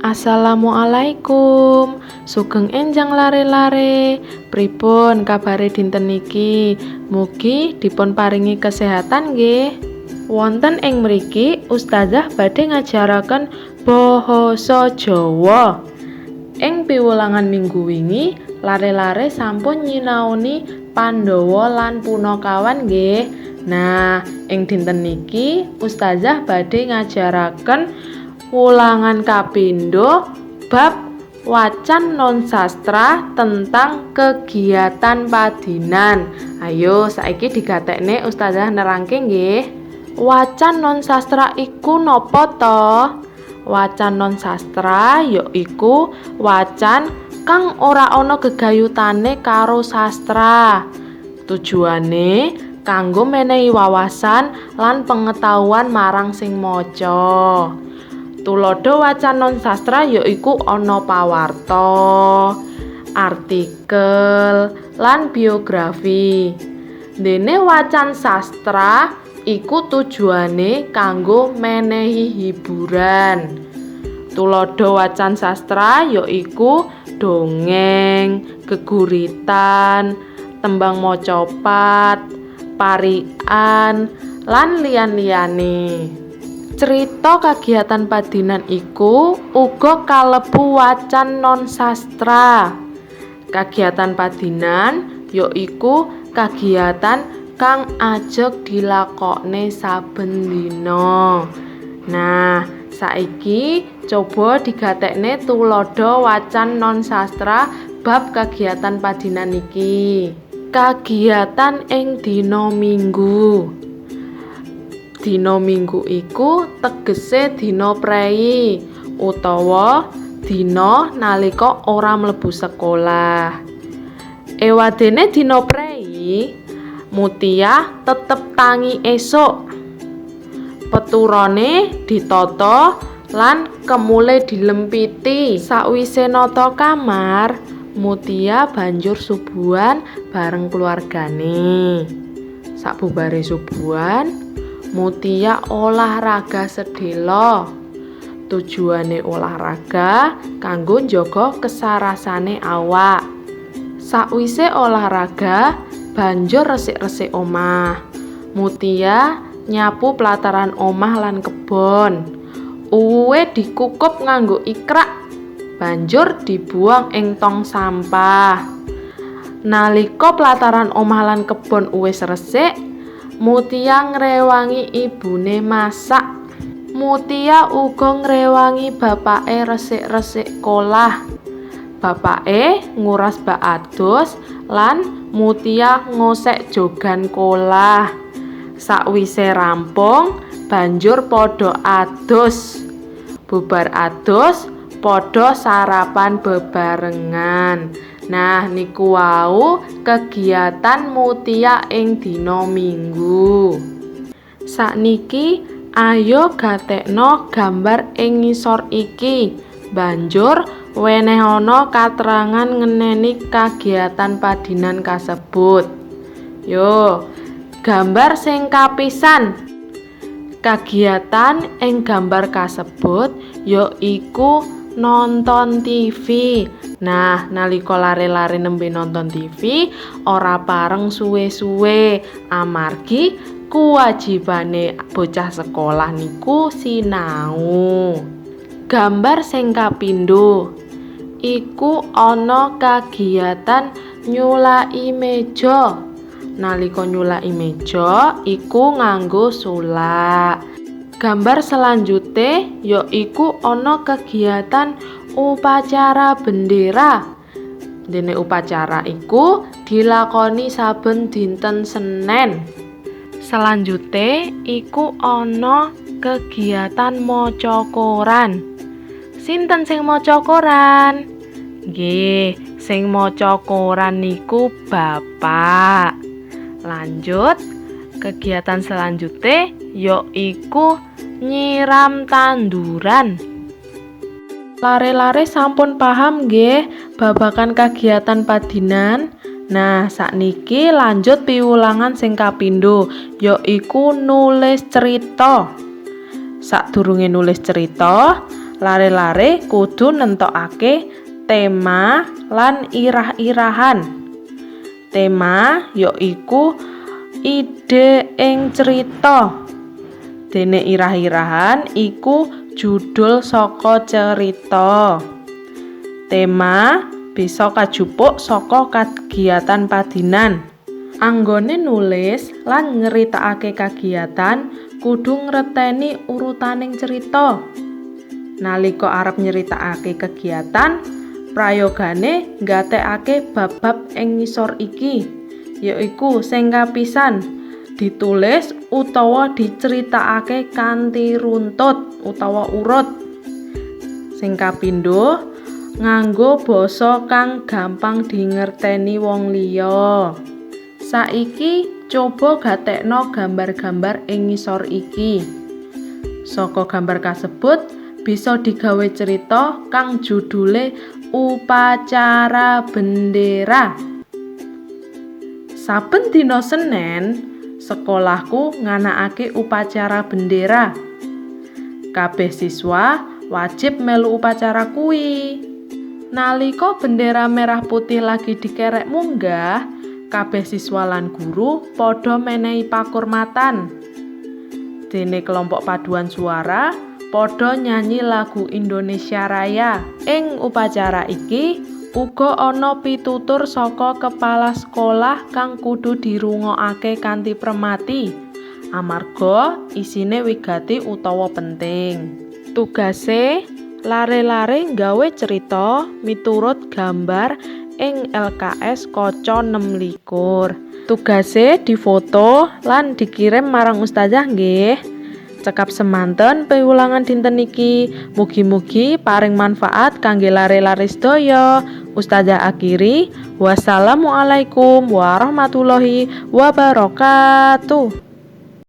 Assalamualaikum. Sugeng enjang, lare-lare. Pripun kabare dinten niki? Mugi dipun paringi kesehatan, nggih. Wonten ing mriki ustazah badhe ngajaraken Basa Jawa. Ing piwulangan minggu wingi, lare-lare sampun nyinaoni Pandhawa lan Punakawan, nggih. Nah, ing dinten niki ustazah badhe ngajaraken wulangan kapindho bab wacan non sastra tentang kegiatan padinan. Ayo, saiki digatekne, ustazah nerangke, nggih. Wacan non sastra iku napa to? Wacan non sastra yaiku wacan kang ora ana gegayutane karo sastra. Tujuane kanggo menehi wawasan lan pengetahuan marang sing maca. Tuladha wacan non sastra yaiku ana pawarta, artikel, lan biografi. Dene wacan sastra iku tujuane kanggo menehi hiburan. Tuladha wacan sastra yaiku dongeng, geguritan, tembang macapat, parikan, lan liyan-liyane. Crita kagiatan padinan iku uga kalebu wacan non sastra. Kagiatan padinan yaiku kagiatan kang ajeg dilakokne saben dina. Nah, saiki coba digatekne tuladha wacan non sastra bab kagiatan padinan iki. Kagiatan ing dina Minggu. Dina Minggu iku tegese dina prei utawa dina nalika ora mlebu sekolah. Ewadene dina prei, Mutia tetep tangi esuk. Peturane ditata lan kemule dilempiti. Sakwise nata kamar, Mutia banjur subuhan bareng keluargane. Sakbubare subuhan, Mutia olahraga sedhela. Tujuane olahraga kanggo njaga kesarasane awak. Sakwise olahraga, banjur resik-resik omah. Mutia nyapu plataran omah lan kebon. Uwuhe dikukup nganggo ikrak, banjur dibuang ing tong sampah. Nalika plataran omah lan kebon wis resik, Mutia ngrewangi ibune masak. Mutia uga ngrewangi bapake resik-resik kolah. Bapake nguras bak adus lan Mutia ngosek jogan kolah. Sakwise rampung, banjur padha adus. Bubar adus, padha sarapan bebarengan. Nah, niku wau kegiatan Mutia ing dina Minggu. Sakniki ayo gatekno gambar ing ngisor iki. Banjur wenehana katrangan ngeneni kagiatan padinan kasebut. Yo, gambar sing kapisan. Kagiatan ing gambar kasebut yaiku nonton TV. Nah, nalika lare-lare nembe nonton TV, ora pareng suwe-suwe amargi kuwajibane bocah sekolah niku sinau. Gambar sing kapindho iku ana kagiatan nyulaki meja. Nalika nyulaki meja iku nganggo sulak. Gambar selanjute yaiku ana kegiatan upacara bendera. Dene upacara iku dilakoni saben dinten Senen. Selanjute iku ana kegiatan maca koran. Sinten sing maca koran? Nggih, sing maca koran niku bapak. Lanjut, kegiatan selanjute yaiku nyiram tanduran. Lare-lare sampun paham nggih babagan kagiatan padinan? Nah, sakniki lanjut piwulangan sing kapindho, yaiku nulis cerita. Sadurunge nulis cerita, Lare-lare kudu nentokake tema lan irah-irahan. Tema yaiku ide ing cerita. Dene irah-irahan iku judul saka cerita. Tema bisa kajupuk saka kagiatan padinan. Anggone nulis lan nyeritakake kagiatan kudu ngreteni urutaning cerita. Nalika arep nyeritakake kegiatan, prayogane nggatekake bab-bab ing ngisor iki, yaiku sing kapisan ditulis utawa diceritakake kanthi runtut utawa urut. Sing kapindho nganggo basa kang gampang dingerteni wong liya. Saiki coba gatekno gambar-gambar ing ngisor iki. Saka gambar kasebut bisa digawe cerita kang judule Upacara Bendera. Saben dina Senen, sekolahku nganakake upacara bendera. Kabeh siswa wajib melu upacara kuwi. Nalika bendera merah putih lagi dikerek munggah, kabeh siswa lan guru padha menehi pakurmatan. Dene kelompok paduan suara padha nyanyi lagu Indonesia Raya. Ing upacara iki uga ana pitutur saka kepala sekolah kang kudu dirungokake kanthi premati, amarga isine wigati utawa penting. Tugase lare-lare nggawe cerita miturut gambar ing LKS kaca 26. Tugase difoto lan dikirim marang ustazah nggih. Cekap semanten piwulangan dinten iki. Mugi-mugi paring manfaat kangge lare-lare sedaya. Ustazah akhiri, wassalamualaikum warahmatullahi wabarakatuh.